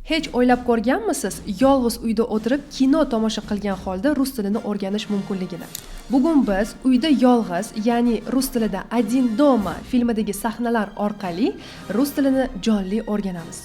Hech o'ylab ko'rganmisiz, yolg'iz uyda o'tirib kino tomosha qilgan holda rus tilini o'rganish mumkinligini? Bugun biz Uyda yolg'iz, ya'ni rus tilida Один дома filmidagi sahnalar orqali rus tilini jonli o'rganamiz.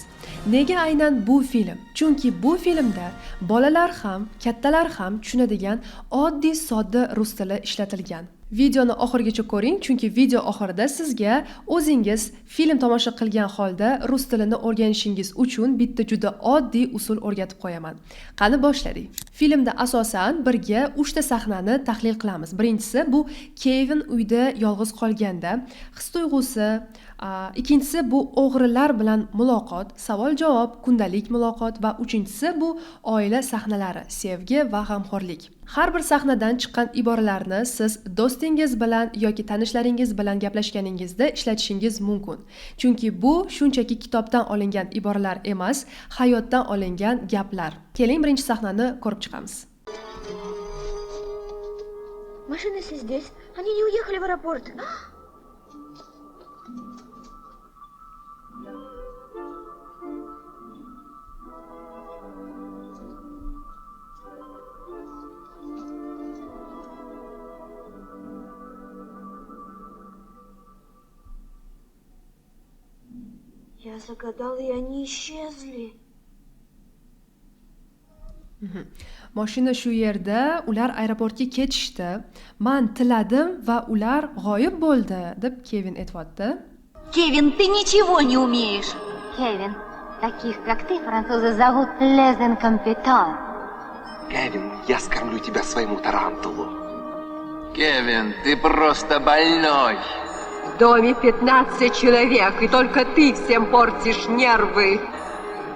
Nega aynan bu film? Chunki bu filmda bolalar ham, kattalar ham tushunadigan oddiy sodda rus tili ishlatilgan. Videoni oxirigacha ko'ring, chunki video oxirida sizga o'zingiz film tomosha qilgan holda rus tilini o'rganishingiz uchun bitta juda oddiy usul o'rgatib qo'yaman. Qani boshladik. Filmda asosan birga 3 ta sahnani tahlil qilamiz. Birinchisi bu Kevin uyda yolg'iz qolganda his-tuyg'usi, ikkinchisi bu o'g'rilar bilan muloqot, savol-javob, kundalik muloqot va uchinchisi bu oila sahnalari, sevgi va g'amxo'rlik. Har bir sahnadan chiqqan iboralarni siz do'stingiz bilan yoki tanishlaringiz bilan gaplashganingizda ishlatishingiz mumkin. Chunki bu shunchaki kitobdan olingan iboralar emas, hayotdan olingan gaplar. Keling, birinchi sahnani ko'rib chiqamiz. Машины все здесь. Они не уехали в аэропорт. Я загадала, и они исчезли. Mashina shu yerda, ular aeroportga ketishdi. Man tiladim va ular g'oyib bo'ldi, deb Kevin aytyapti. Кевин, ты ничего не умеешь. Кевин, таких, как ты, французы зовут les incompétents. Кевин, я скормлю тебя своему тарантулу. Кевин, ты просто больной. В доме 15 человек, и только ты всем портишь нервы.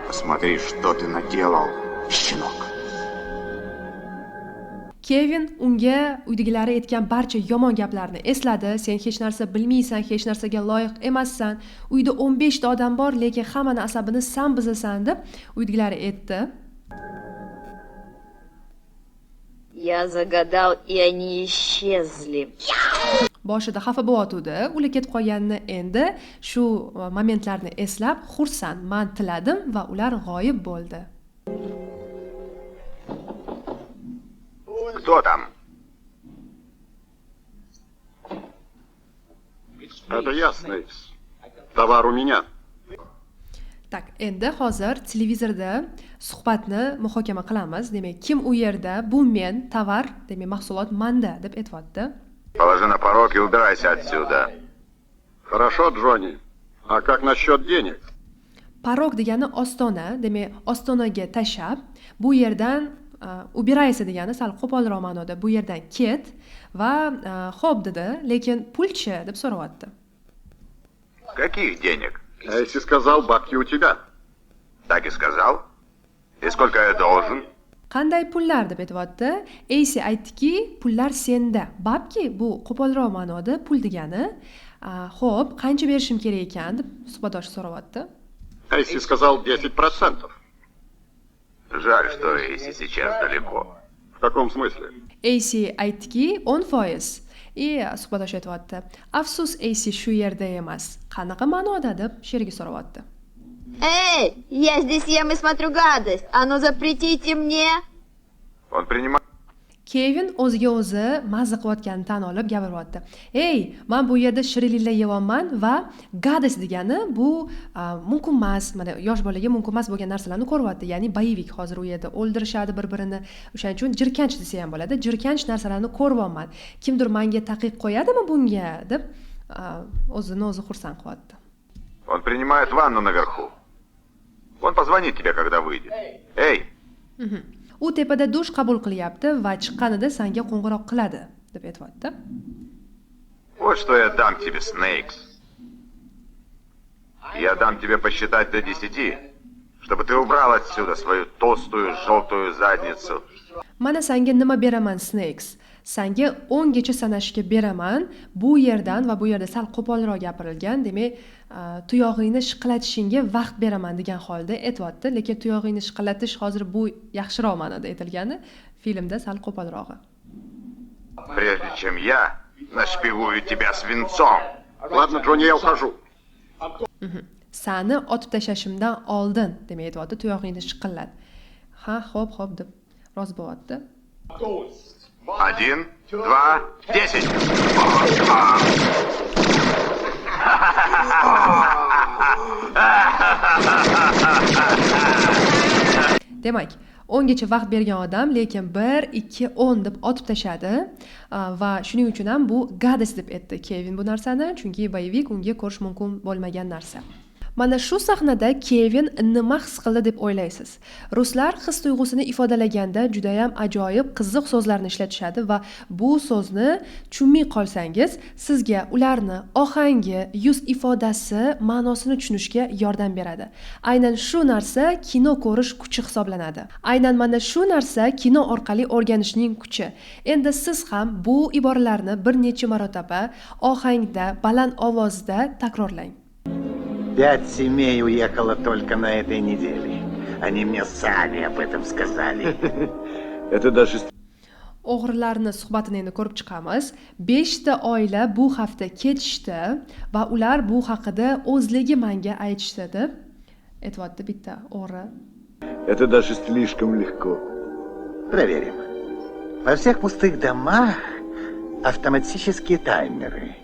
Посмотри, что ты наделал, щенок. Kevin unga uydagilari aytgan barcha yomon gaplarni esladi. Sen hech narsa bilmaysan, hech narsaga loyiq emassan. Uyda 15 ta odam bor, lekin hammani asabini san buzasan, deb uydagilari aytdi. Я загадал, и они исчезли. Boshida xafa bo'layotgandi, ular ketib qolganini endi shu momentlarni eslab xursand. Man tiladim va ular g'oyib bo'ldi. Кто там? Это я, Снейкс. Товар у меня. Так, endi hozir televizorda suhbatni muhokama qilamiz. Demak, kim u yerda? Bu men, tovar, demak, mahsulot manda, deb aytyapti. Положи на порог и убирайся отсюда. Хорошо, Джонни. А как насчет денег? Порог degani ostona, demak, ostonaga tashlab, bu yerdan ubiraysa degani sal qo'polroq ma'noda, bu yerdan ket va xo'p dedi, lekin pulchi deb so'rayapti. Каких денег? Эйси сказал, бабки у тебя. Так и сказал? И сколько я должен? Qanday pullar deb aytyapti. Eysi aytdiki, pullar senda. Babki bu qo'polroq ma'noda pul degani. Xo'p, qancha berishim kerak ekan deb suhbatdosh so'rayapti. Эйси сказал 10%. Жаль, что Эйси сейчас далеко. В каком смысле? Eysi aytdiki, 10%. И suhbatdosh aytyapti. Afsus, Eysi shu yerda emas. Qanaqa ma'noda deb sherigi so'rayapti. Эй, я здесь ем и смотрю гадость. А ну запретите мне. Он принимает Kevin o'ziga o'zi mazza qilayotganini tan olib gapiryapti. Ey, men bu yerda shirinliklar yeyapman va гадость degani bu mumkin emas, mana yosh bolaga mumkin emas bo'lgan narsalarni ko'ryapti. Ya'ni боевик hozir u yerda o'ldirishadi bir-birini. O'shaning uchun jirkanch desa ham bo'ladi. Jirkanch narsalarni ko'ryapman. Kimdir menga taqiq qo'yadimi bunga deb o'zini o'zi xursand qilyapti. Он принимает ванну наверху. Он позвонит тебе, когда выйдет. Эй! U tepada dush qabul qilyapti va chiqqanida senga qo'ng'iroq qiladi, deb aytyapti. Вот что я дам тебе, Снейкс. Я дам тебе посчитать до 10, чтобы ты убрал отсюда свою толстую желтую задницу. Mana senga nima beraman, Snakes. Senga 10 gacha sanashga beraman. Bu yerdan va bu yerda sal qo'polroq gapirilgan, demak, tuyog'ingni shiqilatishingga vaqt beraman degan holda aytyapti, lekin tuyog'ingni shiqilatish hozir bu yaxshiroq ma'noda aytilgani, filmda sal qo'polrog'i. Прежде чем я нашпигую тебя свинцом. Ладно, Джонни, я ухожу. Sani otib tashlashimdan oldin, demak aytyapti, tuyog'ingni shiqillat. Ha, xo'p, xo'p deb rozi bo'lyapti. 1, 2, 10. Demak, 10 gacha vaqt bergan odam, lekin 1, 2, 10 deb otib tashladi va shuning uchun ham bu гадость deb aytdi Kevin bu narsani, chunki boyevik unga ko'rish mumkin bo'lmagan narsa. Mana shu sahnada Kevin nima his qildi deb o'ylaysiz? Ruslar his tuyg'usini ifodalaganda juda ham ajoyib, qiziq so'zlarni ishlatishadi va bu so'zni tushunmay qolsangiz, sizga ularni ohangi, yuz ifodasi, ma'nosini tushunishga yordam beradi. Aynan shu narsa kino ko'rish kuchi hisoblanadi. Aynan mana shu narsa kino orqali o'rganishning kuchi. Endi siz ham bu iboralarni bir necha marotaba ohangda, baland ovozda takrorlang. 5 семей уехало только на этой неделе. Они мне сами об этом сказали. Это даже... O'g'rilarni suhbatini endi ko'rib chiqamiz. 5 ta oila bu hafta ketishdi va ular bu haqida o'zligi menga aytishdi deb aytyapti bitta o'g'ri. Это даже слишком легко. Проверим. Во всех пустых домах автоматические таймеры.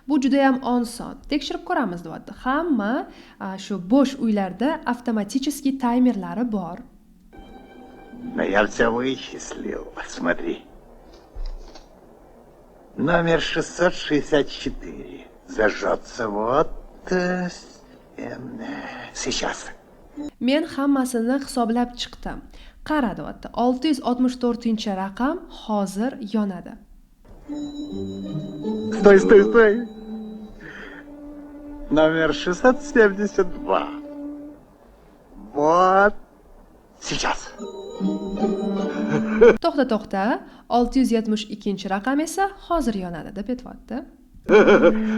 Bu juda ham oson. Tekshirib ko'ramiz deyapti. Hamma shu bo'sh uylarda avtomatический taymerlari bor. Но я все вычислил. Смотри. Номер 664 зажжется вот сейчас. Men hammasini hisoblab chiqdim. Qara deyapti. 664-raqam hozir yonadi. Стой, стой, стой. Номер 672. Вот сейчас. To'xta, to'xta. 672-raqam esa hozir yonadi deb aytyapti.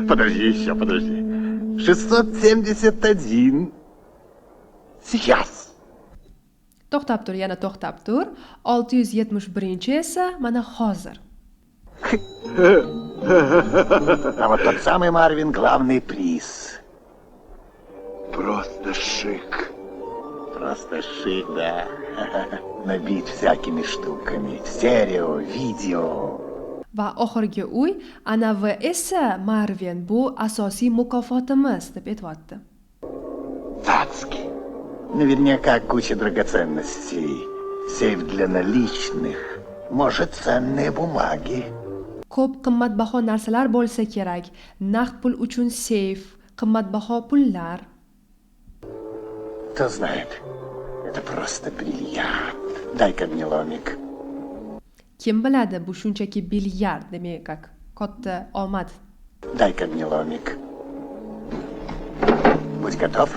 Подожди еще, подожди. 671. Сейчас. To'xtab tur, yana to'xtab tur. 671 esa mana hozir. А вот тот самый Марвин главный приз. Просто шик. Просто шик, да. Набит всякими штуками. Стерео, видео. Va oxirgi uy anavi esa Marvin bu asosiy mukofotimiz deb aytyapti. Цацки. Наверняка куча драгоценностей. Сейф для наличных. Может, ценные бумаги. Ko'p qimmatbaho narsalar bo'lsa kerak. Naqd pul uchun seyf, qimmatbaho pullar. Кто знает, это просто бриллиант. Дай-ка мне ломик. Kim biladi, bu shunchaki bilyard, demak, как katta omad. Дай-ка мне ломик. Будь готов.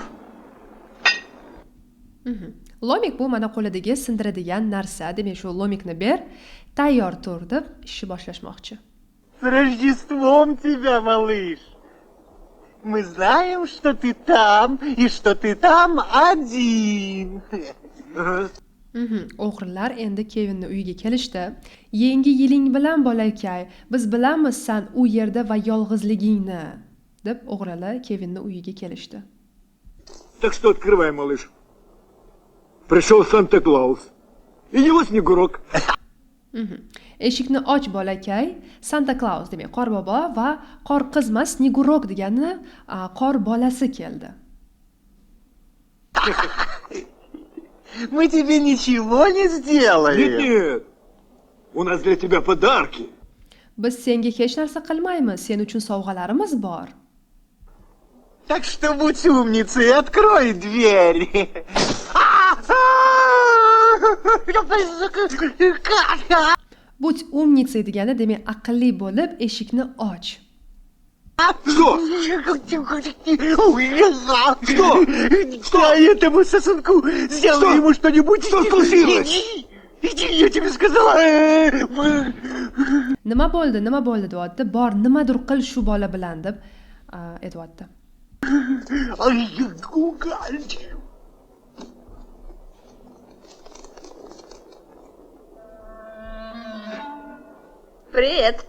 Lomik bu mana qo'lidagi sindiradigan narsa, demak shu lomikni ber, tayyor tur deb ishni boshlashmoqchi. С Рождеством тебя, малыш! Мы знаем, что ты там и что ты там один. O'g'rilar endi Kevinni uyiga kelishdi. Yangi yiling bilan bolakay, biz bilamiz san u yerda va yolg'izligingni, deb o'g'rilar Kevinni uyiga kelishdi. Так что открывай, малыш. Пришел Санта-Клаус. И его Снегурок. Eshikni och bolakay, Santa Claus demak qor bobo va qor qiz emas, Snegurok degani qor bolasi keldi. Мы тебе ничего не сделаем. Нет, нет. У нас для тебя подарки. Biz senga hech narsa qilmaymiz, sen uchun sovg'alarimiz bor. Так что будь умницей и открой дверь. Будь умницей degani demak aqlli bo'lib eshikni och. Что? Что? Что? Дай этому сосунку, сделай ему что-нибудь. Что случилось? Иди, иди, я тебе сказала. Nima bo'ldi, nima bo'ldi deyapti. Bor, nimadir qil shu bola bilan deb aytyapti. Привет.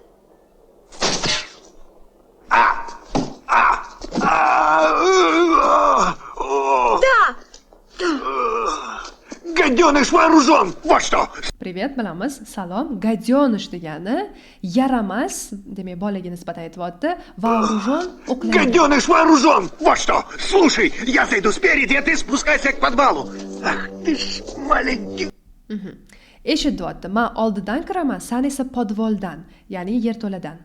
Гаденыш вооружен! Вот что! Привет bilamiz, salom. Гаденыш degani yaramas, demak bolaga nisbatan aytyapti. Вооружен o'qlangan. Гаденыш вооружен! Вот что! Слушай, я зайду спереди, а ты спускайся к подвалу. Ах ты ж маленький. Eshit deyapti. Men oldidan kiraman, san esa podvoldan, ya'ni yerto'ladan.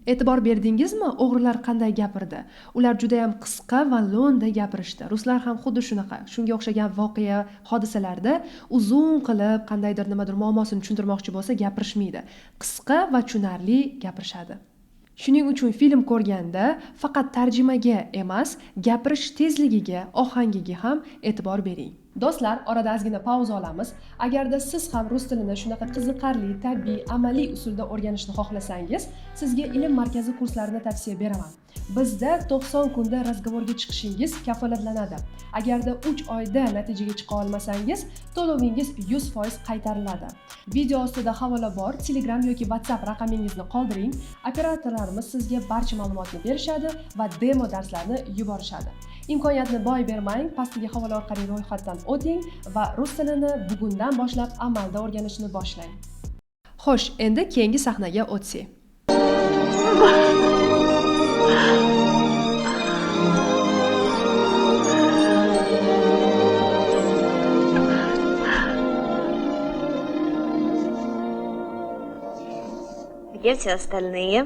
E'tibor berdingizmi, o'g'rilar qanday gapirdi? Ular juda ham qisqa va lo'nda gapirishdi. Ruslar ham xuddi shunaqa. Shunga o'xshagan voqea, hodisalarda uzun qilib qandaydir nimadir muammosini tushuntirmoqchi bo'lsa gapirishmaydi. Qisqa va tushunarli gapirishadi. Shuning uchun film ko'rganda faqat tarjimaga emas, gapirish tezligiga, ohangiga ham e'tibor bering. Do'stlar, orada ozgina pauza olamiz. Agarda siz ham rus tilini shunaqa qiziqarli, tabiiy, amaliy usulda o'rganishni xohlasangiz, sizga Ilm markazi kurslarini tavsiya beraman. Bizda 90 kunda razgovorga chiqishingiz kafolatlanadi. Agarda 3 oyda natijaga chiqa olmasangiz, to'lovingiz 100% qaytariladi. Video ostida havola bor, Telegram yoki WhatsApp raqamingizni qoldiring. Operatorlarimiz sizga barcha ma'lumotni berishadi va demo darslarni yuborishadi. Imkoniyatni boy bermang, pastdagi havola orqali ro'yxatdan o'ting va rus tilini bugundan boshlab amalda o'rganishni boshlang. Xo'sh, endi keyingi sahnaga o'tsak. Где все остальные?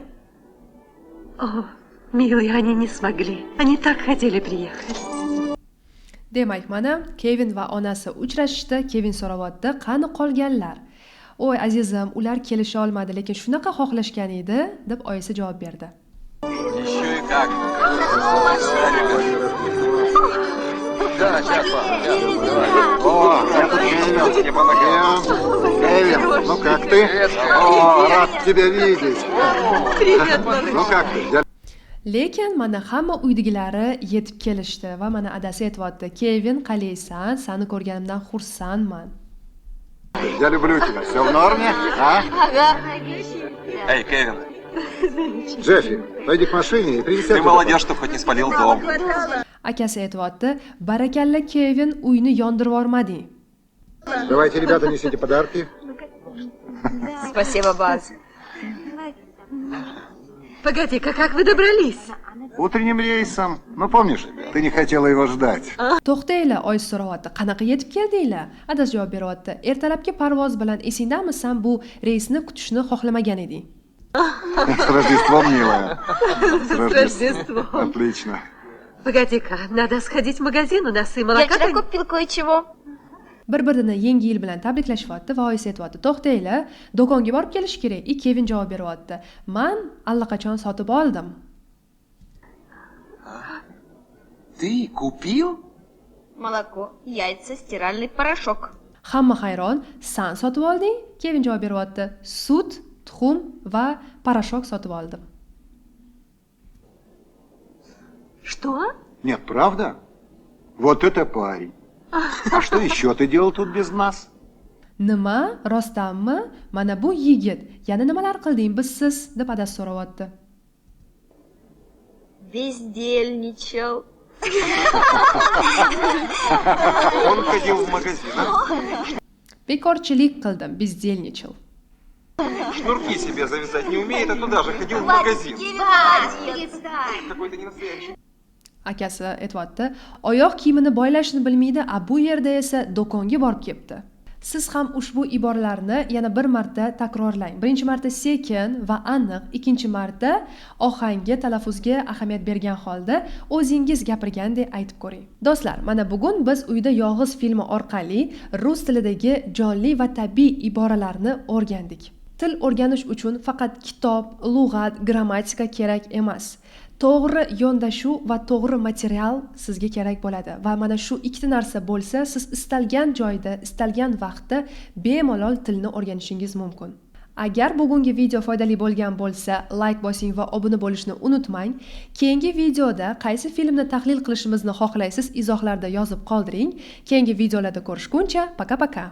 О, милые, они не смогли. Они так хотели приехать. Demak, mana Kevin va onasi uchrashishdi. Kevin so'rayapti, qani qolganlar? Oy azizim, ular kelisha olmadi, lekin shunaqa xohlashgan edi, deb oyisi javob berdi. Еще и как. Да, сейчас, папа. О, это Кевин. Кевин, ну как ты? О, рад тебя видеть. Привет, малыш. Ну как ты? Lekin mana hamma uydagilari yetib kelishdi va mana adasi aytyapti: "Kevin, qalaysan? Seni ko'rganimdan xursandman." Я люблю тебя. Все в норме, а? Ага. Эй, Кевин. Джеффи, пойди к машине и принеси. Ты молодец, что хоть не спалил дом. Akasi aytyapti: "Barakalla Kevin, uyni yondirib yubormading." Давайте, ребята, несите подарки. Спасибо, Баз. Погоди-ка, как вы добрались? Утренним рейсом. Ну, помнишь, ты не хотела его ждать. To'xtanglar, oyisi so'rayapti, qanaqa yetib keldinglar? Adasi javob beryapti: "Ertalabki parvoz bilan, esingdami, san bu reysni kutishni xohlamagan eding." С Рождеством, милая. С Рождеством. Отлично. Погоди-ка, надо сходить в магазин, у нас и Я молока... вчера купил кое-чего. Bir-birini yangi yil bilan tabriklashyapti va oyisi aytyapti: "To'xtanglar, do'konga borib kelish kerak." I Kevin javob beryapti: "Man allaqachon sotib oldim." Ты купил? Молоко, яйца, стиральный порошок. Hamma hayron, san sotib olding? Kevin javob beryapti: "Sut, tuxum va порошок sotib oldim." Что? Нет, правда? Вот это парень. А что еще ты делал тут без нас? Nima, rostdanmi? Mana bu yigit. Yana nimalar qilding bizsiz? Deb adasi so'rayapti. Бездельничал. Он ходил в магазин, а? Bekorchilik qildim, бездельничал. Шнурки себе завязать не умеет, а туда же ходил в магазин. Молодец. Какой-то не настоящий. Akasi aytyapti, oyoq kiyimini boylashni bilmaydi, a bu yerda esa do'konga borib kelibdi. Siz ham ushbu iboralarni yana bir marta takrorlang. Birinchi marta sekin va aniq, ikkinchi marta ohangga, talaffuzga ahamiyat bergan holda o'zingiz gapirgandek aytib ko'ring. Do'stlar, mana bugun biz Uyda yolg'iz filmi orqali rus tilidagi jonli va tabiiy iboralarni o'rgandik. Til o'rganish uchun faqat kitob, lug'at, grammatika kerak emas. To'g'ri yondashuv va to'g'ri material sizga kerak bo'ladi va mana shu ikkita narsa bo'lsa, siz istalgan joyda, istalgan vaqtda bemalol tilni o'rganishingiz mumkin. Agar bugungi video foydali bo'lgan bo'lsa, like bosing va obuna bo'lishni unutmang. Keyingi videoda qaysi filmni tahlil qilishimizni xohlaysiz, izohlarda yozib qoldiring. Keyingi videolarda ko'rishguncha, пока-пока.